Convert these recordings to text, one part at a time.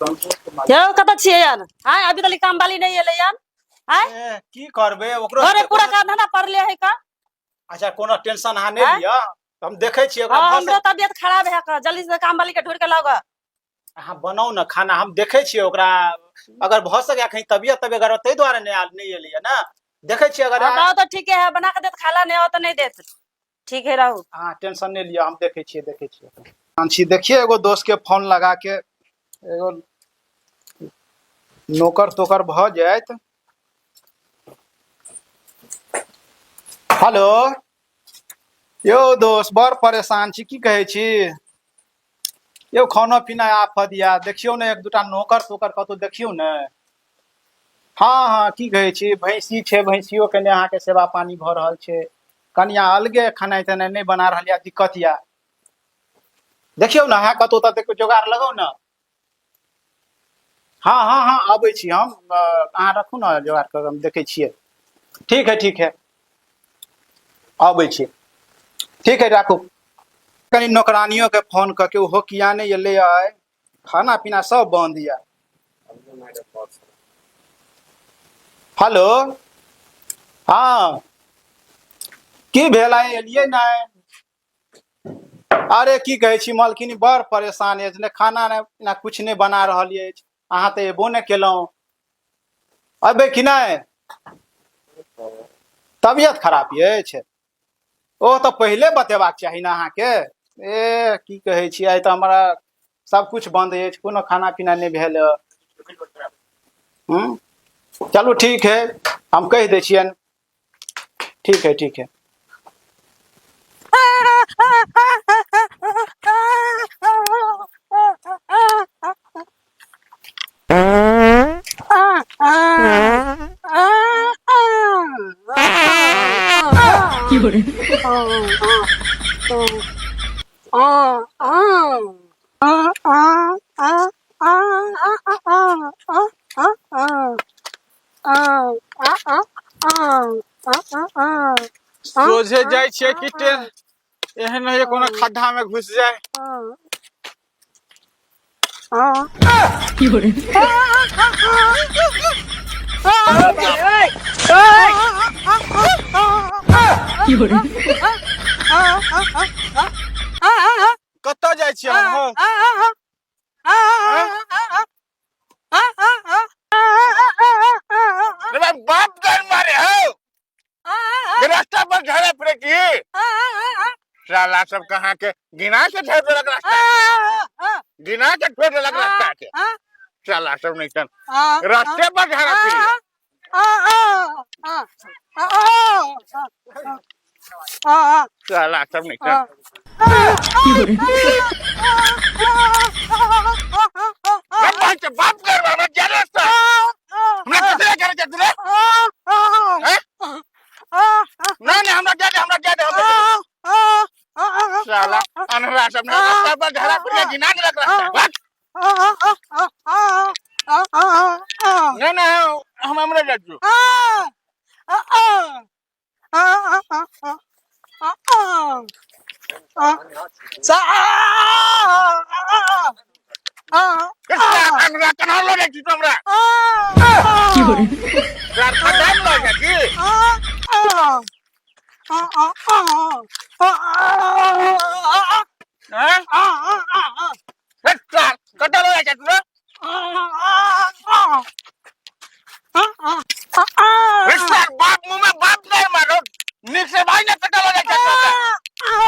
यौ कतऽ छियै यार आय अभी तक काम वाली नहीं एलै यार आय ए, की करबै ओकरो घरे पूरा काम धंधा पड़ले है का अच्छा कोनो टेंशन अहाँ नहि आँय? लिअ हम देखै छियै ओकरा हाँ भऽ हमरो तबियत खराब है का जल्दी से काम वाली के ढूंढ के लाओ सक- अहाँ बनाउ ने खाना हम देखै छियै ओकरा अगर भऽ सकै कहीं तबियत तबियत गड़बड़ ताहि दुआरे नहि आयल नहि एलैया ने देखै छियै अगर हाँ तो ठीक है बना के देत खाला नहीं आओ तो नहीं देत ठीक है रहू अहाँ टेंशन नहि लिअ हम देखै छियै देखै छियै हम छी देखिए एगो दोस्त के फोन लगा के एगो नौकर तोकर भऽ जायत हेलो यौ दोस्त बड़ परेशान छी की कहै छी यौ खाना पीना आफत यऽ देखियौ ने एक दूटा नौकर तोकर कतौ देखियौ ने हँ हँ की कहै छी भैंसी छै भैंसियो के नहि अहाँके सेवा पानी भऽ रहल छै कनिया अलगे खेनाइ तेनाइ नहि बना रहल यऽ दिक्कत यऽ देखियौ ने अहाँ कतौ तऽ देखियौ जोगाड़ लगाउ ने हँ हँ हँ अबै छी हम अहाँ रखू ने जोगाड़ कऽ हम देखै छियै ठीक है ठीक है अबै छी ठीक है राखू कनि नौकरानियों के फोन कऽ के ओहो किया नहि एलै आइ खाना पीना सब बन्द यऽ हेलो हँ की भेल आइ एलियै नहि अरे की कहै छी मलकिनी बड़ परेशान अछि ने खाना ने ने किछु नहि बना रहल अछि अहाँ तऽ एबो नहि केलहुँ अयबै कि नहि तबियत खराब अछि ओ तऽ पहिले बतेबाक चाही ने अहाँके ए की कहै छी आइ तऽ हमरा सब कुछ बन्द अछि कोनो खाना पीना नहि भेल हूँ चलू ठीक है हम कहि दै छियनि ठीक है ठीक है सोझे जाइ छियै कि ट्रेन एहन नहि कोनो खड्डा में घुस जाय। कतऽ जाइ छियै अहाँ? रे भाई, बाप डर मारे हो रास्ता पर झड़ा फिरे की साला सब कहाँ के गिना के ठेर देलक रास्ता गिना के ठेर देलक रास्ता के साला सब नहीं चल रास्ते पर झड़ा फिरे साला सब नहीं चल बाप बाप कर बाबा क्या रास्ता हमरा कथी करे के तू रे हैं? नहीं नहीं हमरा क्या दे हमरा क्या दे हमरा साला अनहरा सब ने रास्ता पर झड़ा फिर के गिना देलक रास्ता बस। नहीं नहीं हम हमरा जाइ छियौ। हमरा केना लऽ जाइ छी तू हमरा खड्डा मे लऽ जाइ छी हैं? हे, सार, कतऽ लऽ जाइ छै तू रे? हे, सार, बाप मुँह में बाप नहीं मारो नीक से भाई ने कतऽ लऽ जाइ छै तू हमरा?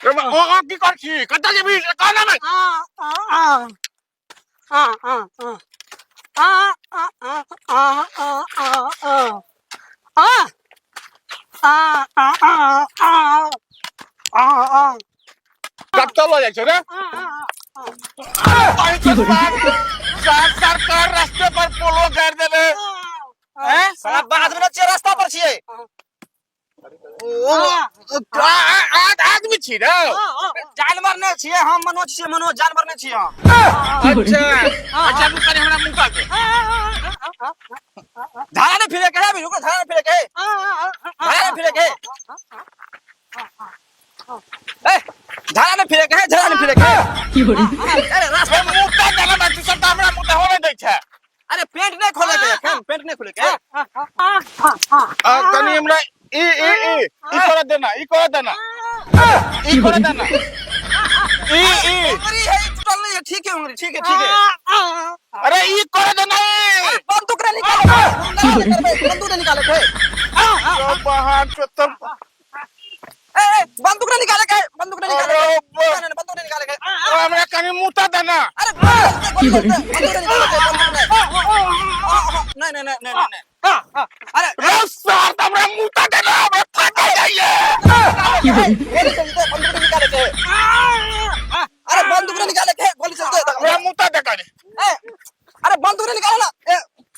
ओ ओ की कर छी कतऽ जेबही से कह ना कतऽ लऽ जाइ छै रे सरकार रास्ते पर पोलो गाड़ि देले हैं साला बाध में न छियै रास्ता पर छियै ओ आदमी छी रे जानवर नहि छियै हम मनोज छियै मनोज जानवर नहि छियै हम अच्छा अच्छा तू कनि हमरा मुँह के धारा नहि फिरे के है अभी, रुको, धारा नहीं फिरे के है, धारा नहीं फिरे के है। ए, धारा नहीं फिरे के है, धारा नहीं फिरे के है। अरे रास्ता रे मुँह ता देना ना, तू सब तऽ हमरा मुँह तऽ होने दै छै। अरे पेंट नहीं खोले के एखन, पेंट नहीं खोले के। आ कनी हमरा ई ई ई ई कर देना, ई कर देना, ई कर देना, ई ई। उंगली है, ई टूटल नहीं है, ठीक है, उंगली ठीक है, ठीक है। अरे ई कर देना ई। बंदूक नहीं निकाले के, हम नहीं करबे, बंदूक नहीं निकाले के। तो बाहर के तो ए ए, बंदूक नहीं निकाले के, बंदूक नहीं निकाले के। अरे नहीं नहीं, बंदूक नहीं निकाले के। हमरा कनी मुँह ता देना। अरे गोली चलते, बंदूक नहीं निकाले के, बंदूक नहीं। नहीं नहीं नहीं नहीं नहीं, अरे रे सार त हमरा मुँह ता देना, हमरा फाटा जाइए। गोली चलते, बंदूक नहीं निकाले के। अरे बंदूक नहीं निकाले के, गोली चलते। हमरा मुँह ता दे कनी। ए, अरे बंदूक नहीं निकाले ना, ए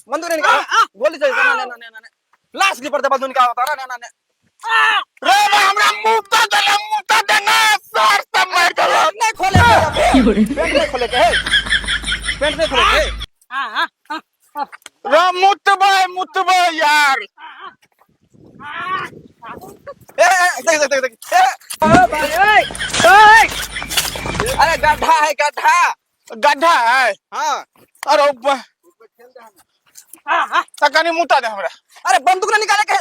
बंदूक नहीं निकाले, गोली चलते। ना ना ना ना, लाश की पड़ते बंदूक निकाल होता ना ना ना। रे हमरा मुँह ता देना, मुँह ता देना, सार सब मर गेलो। नहीं खोले के, पेंट नहीं खोले के, पेंट नहीं खोले के। रे मुतबै मुतबै यार। ए ए, देख देख देख देख, ए अरे गड्ढा है, गड्ढा। गड्ढा है? हाँ। अरे त कनी मुँह ता दे हमरा। अरे बंदूक नहीं निकाले के,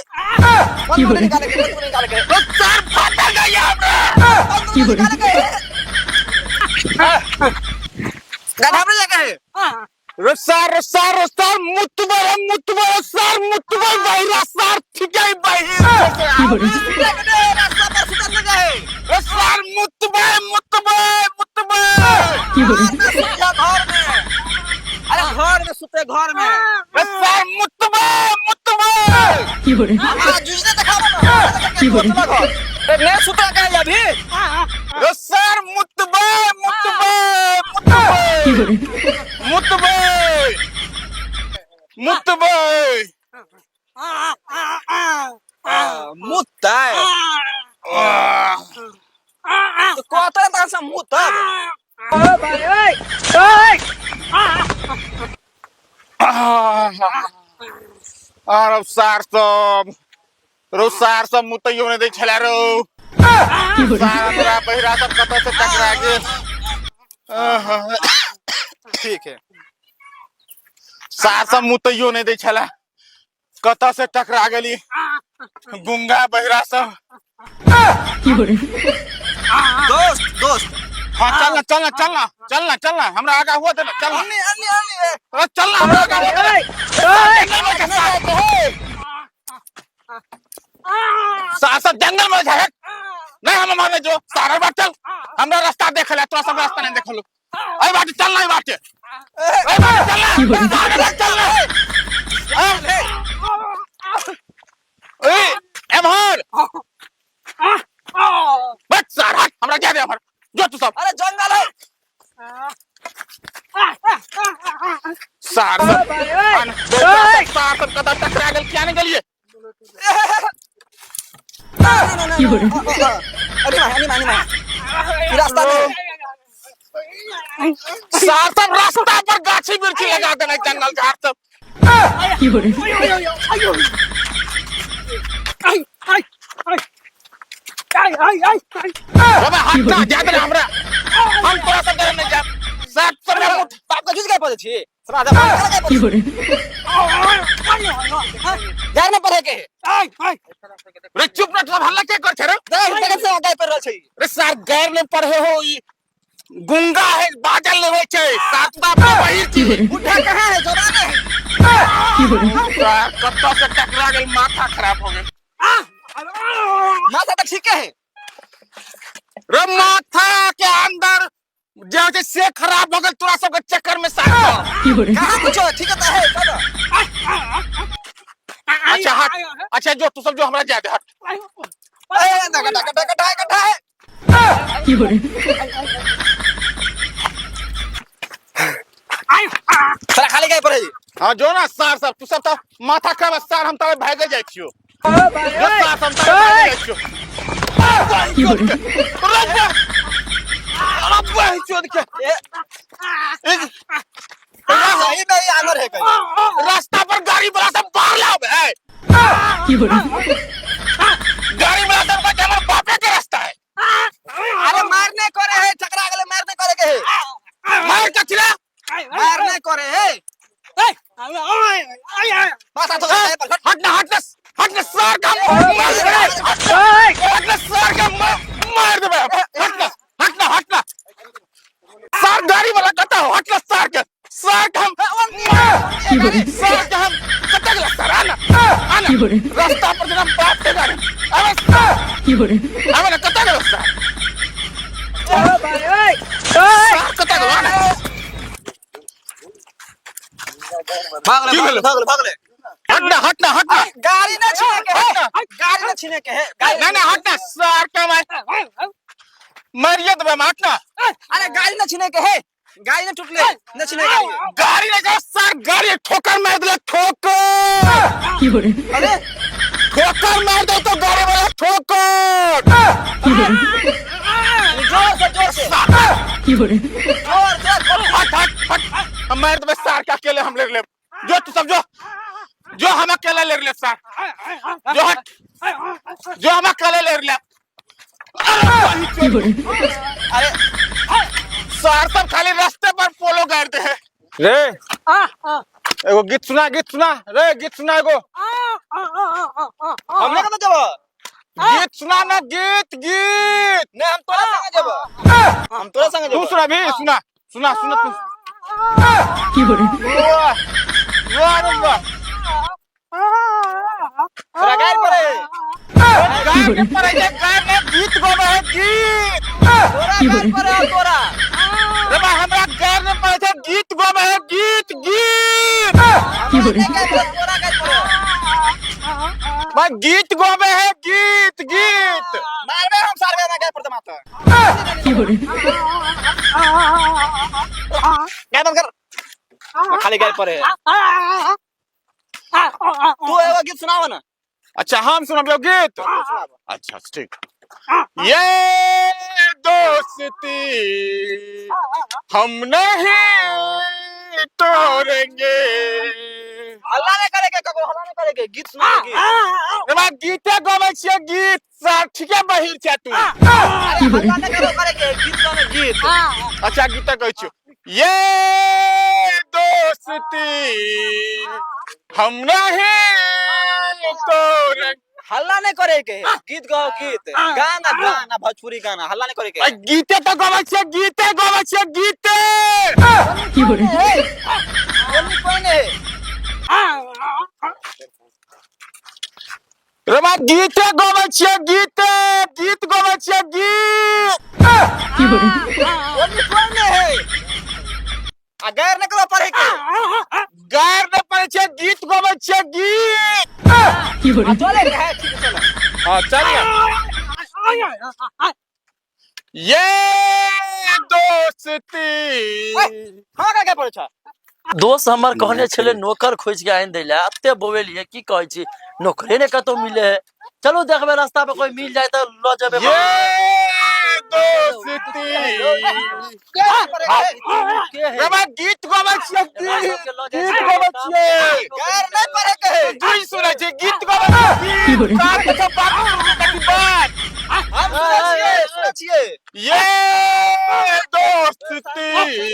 बंदूक नहीं निकाले के, बंदूक नहीं निकाले के। रे सार फाटा जाइए हमरा। बंदूक नहीं निकाले के। गड्ढा में जाके है। रे सार, रे सार, रे सार मुतबै, रे मुतबै, रे सार मुतबै बहिरा, सार ठीक है बहिर। रास्ता पर सुधर नहीं जाए। रे सार मुतबै मुतबै मुतबै। घर में, अरे घर में सुते, घर में। रे सार मुतबै मुतबै। हमारा जुझने दिखाओ ना, घर नहीं सुता का अभी। रे सार मुतबै मुतबै मुतबै मुतबै मुतबै। मुतै तो कहते ना से मुतब। अरे सार सब, रो सार सब मुतैयो नहि दै छला रो। सार तोरा बहिरा सब कतऽ से टकरा गेल। ठीक है। सार सब मुतैयो नहि दै छला, कतऽ से टकरा गेली गुंगा बहिरा सब। दोस्त दोस्त। हाँ चल ना, चल ना, चल ना, चल ना, चल ना, हमरा आगा हुआ देना, चल ना। अन्नी अन्नी अन्नी। अरे चल ना, हमरा आगा हुआ देना। सार सब जंगल में जाए नहीं, हम मारने जो सारा बात। चल, हमरा रास्ता देख ले, तोरा सब रास्ता नहीं देखलो। अरे बाटे चल ना, बाटे, अरे बाटे चल ना, सारा बात चल ना। ए एमहर बस सार, हट, हमरा जा दे एमहर, जो तू सब। अरे जंगल है। सार सब सार सब कतऽ टकरा गेल, किया नहीं गेलिए? अरे मां, अरे मां, अरे मां, रास्ता में सार सब रास्ता पर गाछी बिरछी लगा देने, जंगल झाड़ सब। बाबा हट ना, जा दे हमरा, हम तोरा सब डरे नहीं जाब। सार सब मुठ बाप का जुझ गए पड़े छी राधा बाप का यार न पढ़े के। रे चुप ना, तू हल्ला के कर छे रे? देख देख से गाय पर रहल छै। रे सार गैर नहीं पढ़े हो, ई गुंगा है, बाजल नहीं होय छै, सात बाप के बहिर छी। बुढ़ा कहाँ है, जवान है। सार कत्ता से टकरा गेल, माथा खराब हो गेल। माथा तो ठीक है। रे माथा के अंदर जे होइ छै से खराब हो गेल तोरा सबके चक्कर में सार। कहाँ कुछो ठीक है सब। अच्छा हट, अच्छा जो तू सब जो, हमरा जाय दे, हट। ए गड्ढा गड्ढा गड्ढा है, गड्ढा है। सारा खाली गए पर है। हाँ जो ना सार सब, तू सब तो माथा खराब है, सार हम तारे भागे जाइ छियो। जो सार हम तारे भागे जाइ छियो। सही में ही आंगर है कहीं। रास्ता पर गाड़ी वाला सब बाहर लाओ है। गाड़ी वाला सब कहै छै हमर बापे के रास्ता है। अरे मारने करे है, टकरा गेले, मारने करे के है। मार कथी रे? मारने करे है। बस आ तो गए पर। हट ना, हट ना, हट ना सर का, मार देबै। हट ना सर का, मार देबै। हट ना, हट ना, हट ना सर, गाड़ी वाला कता हो? हट ना सर के, सर के हम सर के हम कता गेला सर? आना, आना रास्ता पर जना बाप के गाड़ी अबे सर, अबे ना कता गेला सर? सर कता गेलो? आना। भागले। की भेलै? भागले, भागले। हट ना, हट ना, हट ना। गाड़ी ना छीने के है, गाड़ी ना छीने के है गाड़ी। नहीं नहीं, हट ना सर के, मार मारिए देबै, हट ना। अरे गाड़ी ना छीने के है, गाड़ी ना टूटले, ना छीने गाड़ी। गाड़ी लगा सर, गाड़ी ठोकर मार दिला, ठोकर। अरे ठोकर मार दो तो गाड़ी वाला ठोकर। जोर से, जोर से, जोर जोर। हट हट हट, हम मार देबै सर के, अकेले हम ले लेब। जो तू सब जो, जो हम अकेले ले लेब सर, जो हट, जो हम अकेले ले लेब। अरे अरे सर सब खाली रास्ते पर पोलो गाड़ते हैं रे। एगो गीत सुना, गीत सुना रे, गीत सुना एगो। हमने कब जब गीत सुना ना, गीत, गीत। नहीं, हम तोरा संगे जब, हम तोरा संगे तू जब। सुना भी, सुना, सुना, सुना तू। वाह वाह रे वाह! तोरा गाड़ी पर है। गाय के पर है, गाय में गीत गावे है गीत। तोरा गाड़ी पर है तोरा। रे बा, हमरा गाय में पड़े छै, गीत गावे है गीत, गीत। हमरा नहीं गाड़ी पर, तोरा गाड़ी पर है। मैं गीत गावे है गीत, गीत। मारबे हम सारबे ना गाड़ी पर माता। गाड़ी बंद कर, खाली गाड़ी पर है। तू एगो गीत सुनाव ना। अच्छा, हम सुनबियो गीत? अच्छा ठीक। ये दोस्ती हम नहीं तोड़ेंगे। हल्ला नहीं करेके, ककरो हल्ला नहीं करेके, गीत सुनाओ गीत। रे बा, गीते गबै छियै गीत सर, ठीके बहिर छै तू। अरे हल्ला नहीं करो करेके, गीत सुनाओ गीत। अच्छा, गीत कहै छियौ। ये दोस्ती हम नहीं तोड़ेंगे। हल्ला नहीं करेके, गीत गाओ गीत, गाना गाना, भोजपुरी गाना, हल्ला नहीं करेके। आ, गीते तऽ गबै छियै, गीते गबै छियै गीते। बोलनी कोई नहीं। रे बा, गीते गबै छियै गीते, गीत गबै छियै गीत। बोलनी कोई नहीं है आ गैर नहीं करो पढ़े के। गायर नहि पड़ै छै, गीत गबै छियै गीत। आ, चले के है, ठीक है, चलो। हाँ चल। ये दोस्ती हाँ, का पढ़े छ? दोस्त हमर कहने छले नौकर खोज के आनि दै लए, एते बौएलियै, की कहै छी, नौकरे ने कतौ मिले है। चलू देखबै, रास्ता पे कोई मिल जाए तऽ लऽ जेबै। ये दोस्ती के पढ़े के? के है? रे बा, गीत गबै छियै गीत, गीत गबै छियै। गैर नहीं पढ़े के है। दूरी सुनै छै, गीत गबै छियै गीत। बात के बात, कथी बात? हम सुनै छियै, सुनै छियै। ये दोस्ती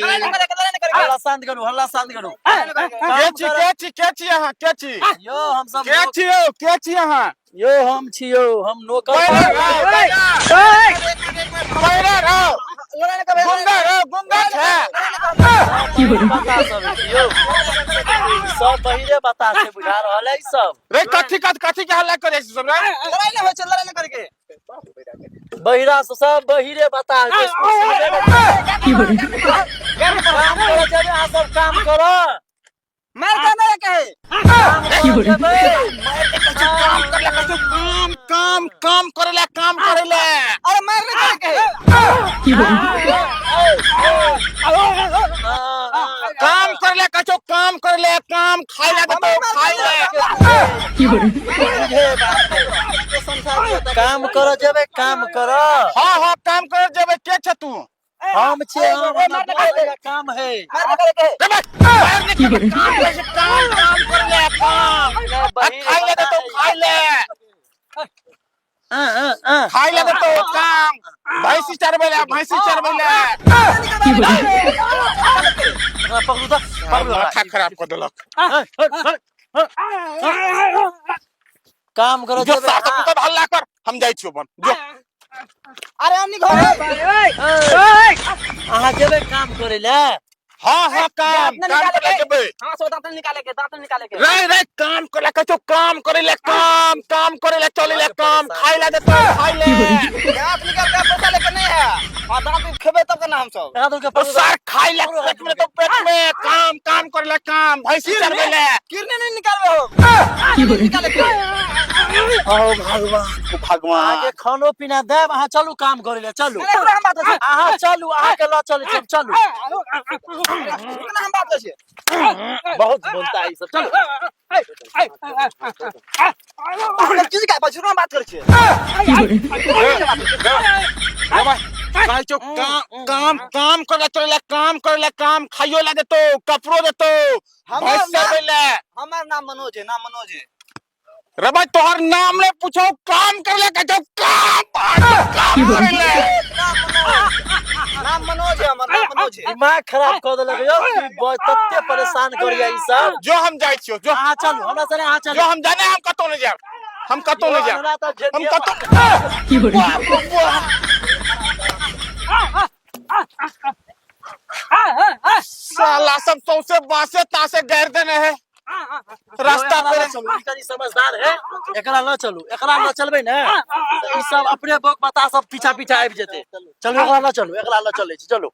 लड़ाई नहीं करे के, लड़ाई नहीं करे के। हल्ला शांत करू, हल्ला शांत करू। के छी, के छी, के छी अहाँ, के छी? यो हम सब के छी यौ, के छी अहाँ? यो हम छियौ, हम नौकर। पहिले रहो, पहिले रहो। लड़ाई नहीं करे। गुंगा रहो, गुंगा छै। बता सब यौ, सब बहिरे बता छै, बुझा रहल है ई सब। रे कथी कथी कथी के हल्ला करे छी सब रे? लड़ाई नहीं होइ छै, लड़ाई नहीं करे के। बहिरा से सब बहिरे बता छै। काम करऽ जेबै अहाँ सब, काम करऽ। मार के नहीं के। काम करऽ जेबै। काम करे ला, काम काम काम करे ला, काम करे ला। अरे मार नहीं करे के। हाँ, काम करे ला कछो, काम करे ला, काम खाइ ला तो खाइ ला। बुझे बात है। काम करऽ जेबै, काम करऽ। हाँ हाँ, काम करे जेबै। के छ तू? हम छियै, हम, हमरा बहुत जगह काम है। मार नहीं करे के। रे बा, मार नहीं करे, काम करे छै, काम काम करे ला, काम। आ, खाइ ला तो खाइ ले। खाइ ले देतो काम भैंसी चरबै ले, भैंसी चरबै ले। एकरा पकड़ू तऽ, पकड़ू एकरा। माथा खराब कऽ देलक। काम करो जो जेबै। सास पुतोह हल्ला कर, हम जाइ छियौ बन जो। अरे अन्नी घर अहाँ जेबै काम करै लए? हाँ हाँ, काम दांत न काम निकाले करे के। जेबै। हाँ सो दांत निकाले के, दांत निकाले के। रे रे, काम करे कहै छौ, काम करे ले, काम काम करे ले, चले ले काम, खाइ ले देतौ, खाइ ले। दांत निकाल के पैसा लेके नहीं है। हाँ दांत खेबे तब करना हम सब। एकरा दुनू के ओ पकड़ू। सर, खाइ ले पेट में तो पेट में, काम काम करे ले, काम, भैंसी चरबै ले। किरने नहीं निकालबे हो, निकाले के। ओ भगवान, ओ भगवान। अहाँके खानो पीना देब, अहाँ चलू काम करै लए, चलू। अरे हम बात छै। अहाँ चलू, अहाँके लऽ चलै छी हम, चलू। रुकना, हम बात छै। बहुत बोलता है ई सब, चलू। चीज का बात, हम बात करै छियै। रे भाई, कहै छौ काम काम काम करे ले, चले ले काम करे ले, काम खाइयो ले देतौ, कपड़ो देतौ, हमर भैंस चरबै ले। हमर नाम मनोज है, नाम मनोज है। रे भाई, तोहर नाम ले पूछो, काम करे ले कहै छौ, काम काम करे ले। नाम मनोज, नाम मनोज है हमर, नाम मनोज है। दिमाग खराब कऽ देलक यौ ई बॉय, तते परेशान करैया ई सब। जो हम जाइ छियौ, जो। अहाँ चलू हमरा संगे, अहाँ चलू। जो हम जाने, हम कतौ नहि जायब, हम कतौ नहि जायब। हमरा तऽ हम झेलिए। कतौ, बाप रे बाप। साला सब सौंसे बांसे तासे गैर देने है रास्ता एकरा पर। लऽ चलू, ई कनी समझदार है, एकरा लऽ चलू। एकरा लऽ चलबै ने तऽ ई सब अपने बक बता सब पीछा पीछा आबि जेतै। चलू, एकरा लऽ चलू, एकरा लऽ चलै छी। चलू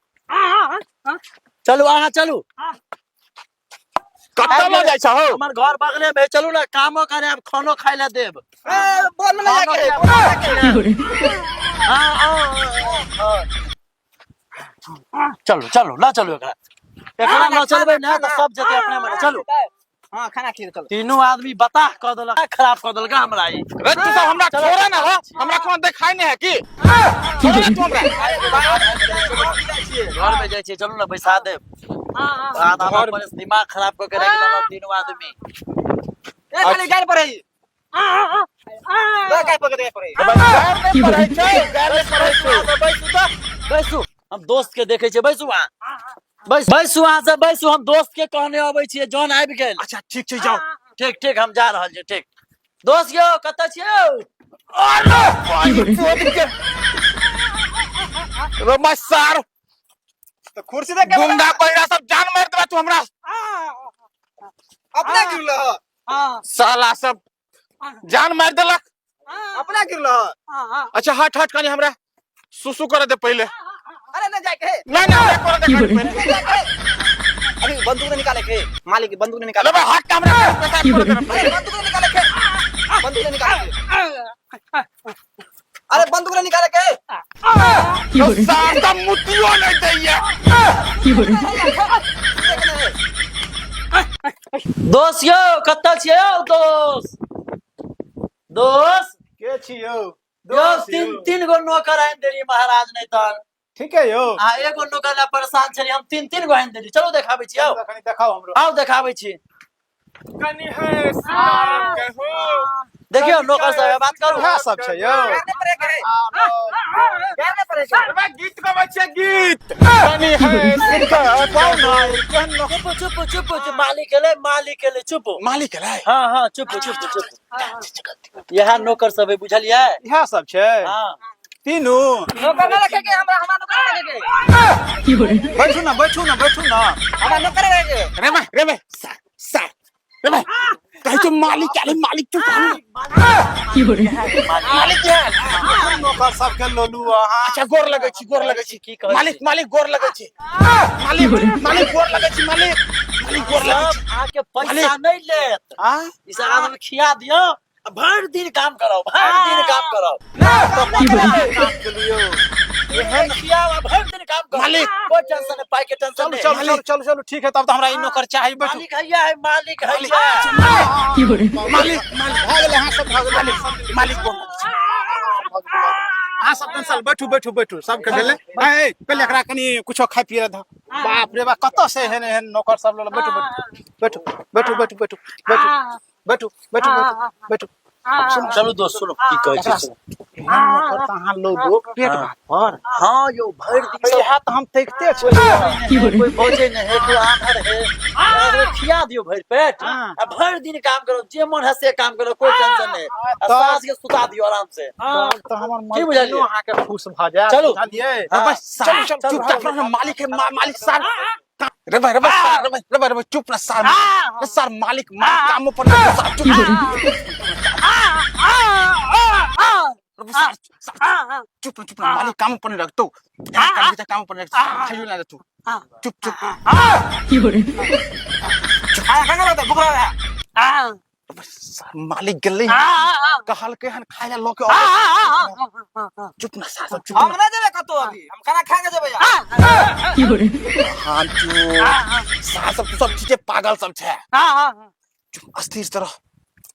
चलू, अहाँ चलू। कतऽ लऽ जाइ छहो? हमर घर बगले में है, चलू ने, कामो करे आब, खानो खाय लए देब। ए बोल में नहीं जाके, बोल में जाके। हाँ, हाँ, हाँ। चलू चलू, लऽ चलू एकरा, एकरा लऽ चलबै ने तऽ सब जेतै अपने मने, चलू। हाँ, खाना खिए, चलो। तीनू आदमी बताह कऽ देलक, खराब कऽ देलक हमरा ई। रे, तू सब हमरा छोड़ा ना हो, हमरा कोनो देखाई नहीं है की? छोड़ा ना तू हमरा। घर में जाइ छियै, चलू ने, बैसा देब। आधा घर- पर दिमाग खराब कऽ के राखि देलक तीनू आदमी। ए खाली गाड़ पर है, गाड़ पर, गाड़ पर है। गार नहि पढ़ै छै, गार नहि पढ़ै छै। बैसू तऽ, बैसू, हम दोस्त के देखै छियै। बैसू अहाँ, बैस, बैसू अहाँ से, बैसू। हम दोस्त के कहने अबै छियै, जॉन आबि गेल। अच्छा ठीक छै, जाओ। ठीक ठीक, हम जा रहल छियै। ठीक दोस्त यौ, कतऽ छियै यौ? अरे भाई, चोद के रे मैं सार। तो कुर्सी देख के गुंडा बहिरा सब जान मार देबा तू हमरा। अपना गिरल ह। साला सब जान मार देलक। अपना गिरल ह। अच्छा हट हट, कनी हमरा सुसु करे दे पहिले। अरे न जाके है। नहीं नहीं, हमरा करे दे कनी पहिले। नहीं जाके है। अभी बंदूक नहीं निकाले के मालिक, बंदूक नहीं निकाले। अरे भाई हट, हमरा पैसा करे दे अरे पहिले। बंदूक नहीं निकाले के, बंदूक नहीं निकाले के। अरे बंदूक नहीं निकाले के। तो सार तो मुतियो नहीं दैया। दोस्त यौ, कतऽ छियै यौ दोस्त? दोस्त के छी यौ? यौ, तीन तीन गो नौकर आनि देली महाराज, नहीं तहन। ठीक है यौ। आ एगो नौकर ला परेशान छलियै हम, तीन तीन गो आनि देली। चलू देखाबै छी, आउ। कनी देखाउ हमरो। आउ, देखाबै छी। कनी है सार कहो। देखियौ नौकर साहब, बात करू। इएह सब छै यौ? गाड़ नहीं पड़े के, गाड़ नहीं पड़े के। अरे भाई, गीत गबै छियै गीत, कनी है केहन नौकर? चुप चुप चुप चुप, मालिक एलै, मालिक एलै, चुप। मालिक एलै? हाँ हाँ, चुप चुप चुप। इएह नौकर सब है, बुझलियै? इएह सब छै? हाँ। तीनू नौकर नहीं रखे के हमरा, हमरा नौकर नहीं रखे के। बैठू ना, बैठू ना, बैठू ना। हमरा नौकर नहीं रखे के। रे भाई, रे भाई, सार सार, रे भाई, कहै छौ मालिक आले, मालिक चुप, मालिक के। नौकर सबके लोलू अहाँ। अच्छा गोर लगै छी, गोर लगै छी। की कहै मालिक? छी? मालिक गोर लगै छी, मालिक, मालिक गोर लगै छी, मालिक, मालिक गोर लगै सब छी। अहाँके पैसा नहि लेत। आ ई सब आदमी खिया दियौ आ भरि दिन काम कराउ, भरि दिन काम कराउ। काम केलू यौ? एहन खियाओ आ भरि दिन काम कराउ। मालिक। कोई टेंशन नहीं, पाई के टेंशन चलू नहीं। चलू चलू चलू चलू, ठीक है, तब तो हमरा ई नौकर चाही, बैठू। मालिक हैया है, मालिक हैया। मालिक, मालिक। भऽ गेलै अहाँ सब, भऽ गेलै। मालिक, मालिक गोर लगै छी। अहाँ सब टेंशन, बैठू बैठू बैठू, सबके भेलै। ए पहिले एकरा कनी कुछो खाय पिए दऽ। बाप रे बाप, कतऽ से एहन एहन नौकर सब लेलक? बैठू बैठू बैठू बैठू बैठू बैठू बैठू बैठू बैठू बैठू बैठू। चलू दोस्त, सुनो की कहै छी, एकरा सुनो। नौकर तऽ अहाँ लोगो पेट हाँ। भात पर। हाँ यौ, भरि दिन सब इएह तऽ हम तकिते छलियै। कोई बजे नहीं है, कोई आन्हर है, एकरा खिया दियो भरि पेट। हाँ। आ भरि दिन काम करो, जे मन है से काम करो, कोई टेंशन नहीं। आ तब- साँझ के सुता दियो आराम से। तब तऽ हमर की बुझलियै? मलकिनो अहाँके खुश भऽ जायत। चलू। बुझलियै? हाँ। बस चल चल, चलू, चुपचाप चलू। रह ना, मालिक है, मालिक सार रे भाई, रे भाई सार, रे भाई, रे भाई, रे भाई, चुप ना सार, रे सार, मालिक मालिक कामों पर ना सार, चुप रे सार, सार, चुप ना, चुप ना, मालिक कामों पर नहीं रखतो, काम के कामों पर नहीं रखतो, खाइयो ना तू, चुप चुप। खाना खाना रहता, भूख लगा है। रे भाई, सार, मालिक गेलै कहलकै हन खाय ला लऽ के अबै। चुप ना सार, सब चुप हम ना। नहीं जेबे कतौ अभी, हम खाना खा के जेबे यार। हाँ चुप सार, सब तू सब चीजे पागल सब छै। चुप, अस्थिर से रह,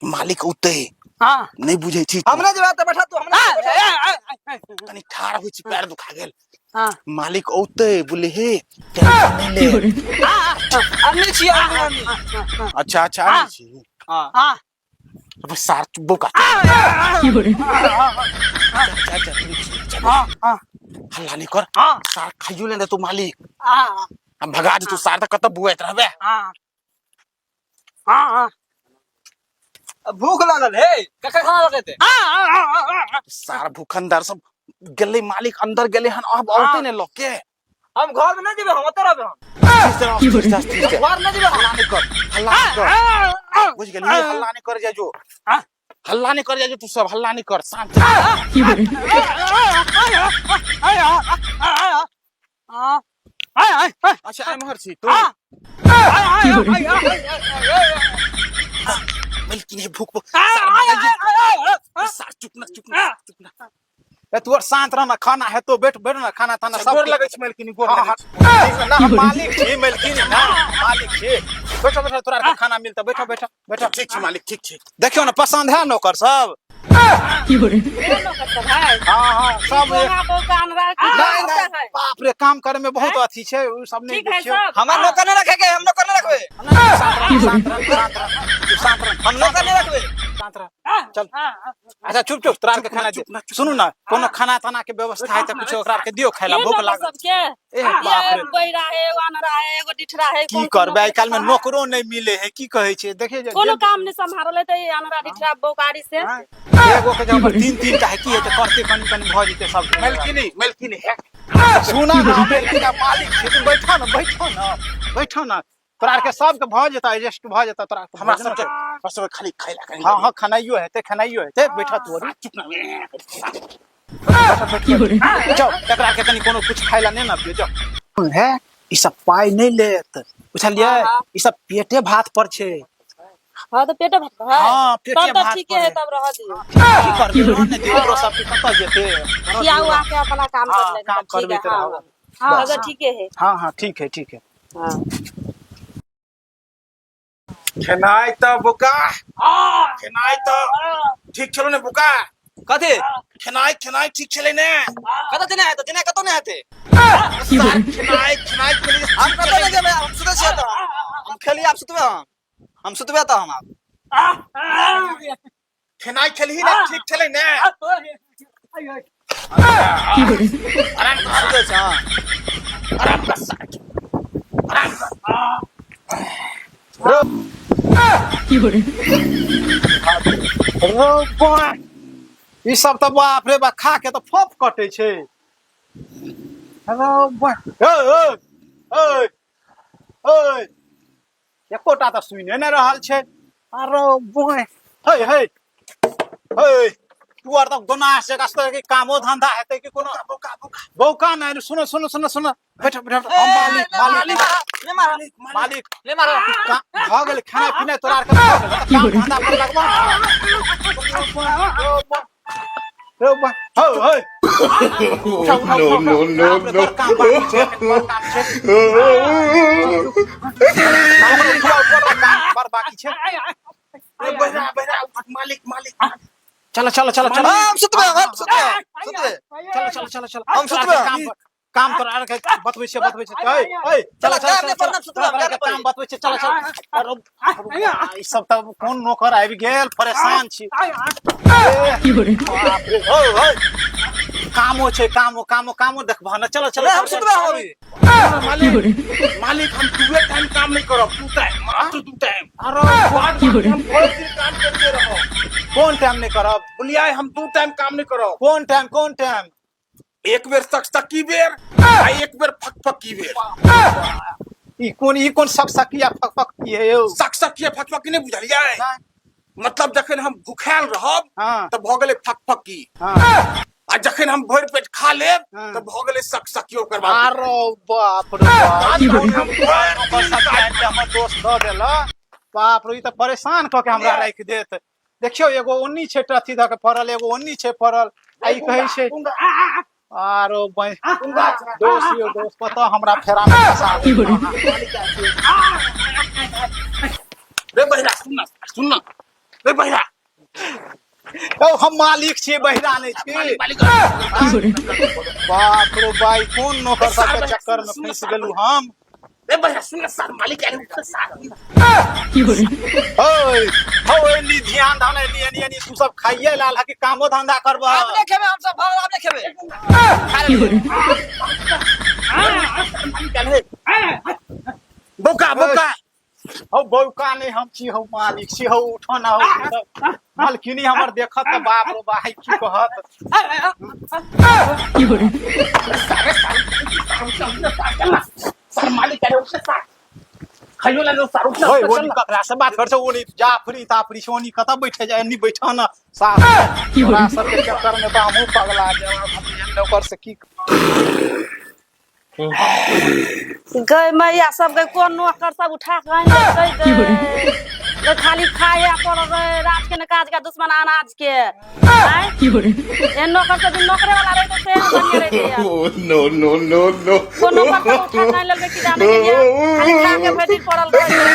मालिक औतै नहि बुझै छी हम नहीं जेबे तऽ बैठा तू, हम नहीं जेबै। कनि ठाढ़ होइ छी, पैर दुखा गेल। मालिक औतै, बोले हे टेंशन नहि ले। अन्नी छी, अन्नी, अन्नी। अच्छा अच्छा, आनै छी। हाँ। अबे सार, चुप बोका, जा जा, तुम जा, जा। हल्ला नहि कर सार, खाइयो ले तू मालिक, हम भगा दे तू सार, तऽ कतऽ बुआइत रहबे? भूख लागल हे, कखन खाना लगेते? सार भूखंदर सब गेलै, मालिक अंदर गेलै हन, अब औतै ने लऽ के। हम घर में नहीं जेबे, हम ओतऽ रहबे हम। स्थिर से रह, स्थिर से, स्थिर से। घर नहीं जेबे हम। हल्ला नहि कर, हल्ला नहि कर, बुझि गेलियै? हल्ला नहि कर जाइ जो, हल्ला नहि कर जाइ जो, तू सब हल्ला नहि कर, शांत रह। अच्छा, एम्हर छी तू। मलकिन हे, भूख भूख सार भगा जे। सार चुप ना, चुप ना, चुप ना। ए तू आर शांत रह ना, खाना हेतो, बैठ बैठ ना, खाना ताना सब। गोर लगै छै मलकिनी, गोर हाँ, लगै हाँ, छै। ना, हम मालिक छी, मलकिन ना, मालिक छी। बैठो बैठो, तोरा आरके खाना मिलतै, बैठो बैठो बैठो। ठीक छै मालिक, ठीक छै। देखियौ ने, पसंद है नौकर सब? हाँ हाँ, सब एक। नहीं नहीं, बाप रे, काम करे में बहुत अथी छै, उ सब नहीं। ठीक है। देखियौ। सब हमरा नौकर नहीं रखे के, हम नौकर नहीं रखबे। शांत रह, शांत रह, शांत रह, तू शांत रह। हम नौकर नहीं रखबे। शांत रह, चल। अच्छा, चुप चुप, तोरा आरके खाना दे। सुनू ना, कोनो खाना ताना के व्यवस्था है तऽ कुछ ओकरा आरके दियौ खाय ला, भूख लागल। सबके ए बाप रे। बहिरा है, एगो अनरा है, एगो डिठरा है। की करबै, आइ काल्हि में नौकरो नहि मिले है। की कहै छै, देखिए जे कोनो काम नहीं सम्हारल है तऽ अनरा डिठरा बौकारी से। हाँ, एगो के जगह पर तीन तीन टा है, की हेतै? करते कनि कनि भऽ जेतै सब। मलकिनी, मलकिनी हे। सुना ना, मलकिन आ मालिक छी, तुम बैठो ना, बैठो ना, बैठो ना, तोरा आरके सबके भऽ जेतै, एडजस्ट भऽ जेतै तोरा आरके। हमरा भोजनो सबके, हमरा सबके खाली खाइ ला कनि। हाँ हाँ, खेनाइयो हेतै, खेनाइयो हेतै, बैठो तू अभी। चुप ना। जाओ, एकरा आरके कनि कोनो कुछ खाय ला नहि ने दियौ, जाओ। है ई सब पाइ नहि लेत, बुझलियै? ई सब पेटे भात पर छै। हाँ तऽ पेटे भात है। हाँ, पेटे तब तऽ भात ठीके पर है। है। तब रह दियौ। की करबै, रहऽ ने दियौ ओकरो सबके, कतऽ जेतै? खिया उआ के अपना काम हाँ, कर ले। काम ठीक है। करबैत हाँ। रहब। हाँ, अगर ठीके है। हाँ हाँ, ठीक है, ठीक है। हाँ। खेनाइ तऽ बोका, खेनाइ तऽ ठीक छलो ने बोका? कथी? खेनाइ, खेनाइ ठीक छलै ने? कतऽ देने हेतै? देने कतौ नहि हेतै। सार, खेनाइ, खेनाइ खेली। हम कतौ नहि जेबै, हम सुतै छियै तऽ हम खेलियै, आब सुतबै हम, हम सुतबै तऽ हम आब। खेनाइ खेलही ने, ठीक छलै ने? आराम कर। सुतै छै, हाँ। आराम कर सार, आराम कर। रो बा, ई सब तऽ बाप रे बा, खा के तऽ फोफ कटै छै। हेलो बा, ओए ओए ओए ओए, एकोटा तऽ सुने नहि रहल छै। अरे बोय, हे हे हे, तू आर तऽ गोनास जकाँ से कि कामो धंधा हेतै कि कोनो? बोका, बोका। बौका नहि, सुनो सुनो सुनो सुनो, बैठो बैठो, हम मालिक, मालिक। नहि मार। मालिक। नहि मार। भऽ गेल खेनाइ पिनाइ तोरा आरके भऽ गेल, तऽ काम धंधा पर लगबा। रो बा, हौ हौ, उठा उठा। No, उठा। no, no, बाप रे, no. बड़ काम बाकी छै, एखन बड़ काम छै। ओकरो उठा, उठा, काम बड़ बाकी छै। ए, बहिरा, बहिरा, मालिक, मालिक। चलो चलो चलो चलो। हम सुतबै, हम सुतबै, सुतबै। चलो चलो चलो चलो। हम सुतबै। काम पर। काम तोरा आर के बतबै छियै, बतबै छियै। ऐ ऐ, चला, चल चल जाए अपने चल, पर ना चल, सुतला, तोरा जाए के पड़ी। काम बतबै छियै, चल चल। अरे अरे, ई सब तऽ कोन नौकर आबि गेल, परेशान छी। ए, बाप रे, ओ ओ, कामो छै, कामो कामो कामो देखबह ने, चलो चलो। नहीं, हम सुतबे हम अभी। मालिक मालिक, हम दुए टाइम काम नहीं करब, दू टाइम, मात्र दू टाइम। अरे बाद बाकी हम भरि दिन काम करते रहब। कोन टाइम नहीं करब? बुलियाए, हम दू टाइम काम नहीं करब। कोन टाइम, कोन टाइम? एक बेर सकसकी बेर आ एक बेर फकफकी बेर। ई कोन सकसकी आ फकफकी है यौ? सकसकी आ फकफकी नहीं बुझलियै? नहि। मतलब जखन हम भूखायल रहब तऽ भऽ गेलै फकफकी, आ जखन हम भरि पेट खा लेब तऽ भऽ गेलै सकसकी। ओकर बाद अरे बाप रे बाप, बाद बाकी हम भरि ओकर दिन सब टाइम के हमर दोस्त दऽ देलक। बाप रे, ई तऽ परेशान कऽ के हमरा राखि देत। देखियौ, एगो ओन्नी छै अथी दऽ के पड़ल, एगो ओन्नी छै पड़ल, आ ई कहै छै आरो दोस्त यौ दोस्त, कतऽ हमरा फेरा में फंसा देलक। रे बहिरा, सुन ना, सुन ना रे बहिरा। यौ, हम मालिक छियै, बहिरा नहि छी। मालिक। बाप रे बाई, कोन नौकर सबके चक्कर में फंसि गेलहुँ हम। रे बहिरा, सुन ना, सर मालिक आयल सर। ओए हौ, एनी ध्यान धान, एनी एनी एनी। तू सब खाइए लाल है कि कामो धंधा करबह? आब नहीं खेबे हम सब, भाग, आब नहीं खेबे, खा लेलियै। बौका बौका। हौ बौका नहि हम छी, हौ मालिक छी। हौ उठो ना हौ, तू सब। मालकिनी हमर देखत तऽ बाप रे बाप की कहत। सर मालिक आयल सर, खाइयो ला सर, उठ। ओए, ओनी ककरा से बात कर छौ? ओनी जाफरी ताफरी छै, ओनी कतऽ बैठे जाय? एनी बैठ न साफ। तोरा सबके चक्कर में तऽ हमहूँ पगला जायब। हम एहन नौकर से की गै मैया सब गै, कोन नौकर सब उठा के आनि देलकै गै? गै, खाली खाए पर रहे, राज के न काज के, दुश्मन अनाज के। आँय? एहन नौकर सब नौकरे वाला रहितै से बढ़िया रहितै यार। No, no, no, no. कोन नौकर सब उठा के आनि लेलकै की जाने गेलियै, खाली खा के भरि दिन पड़ल रहै।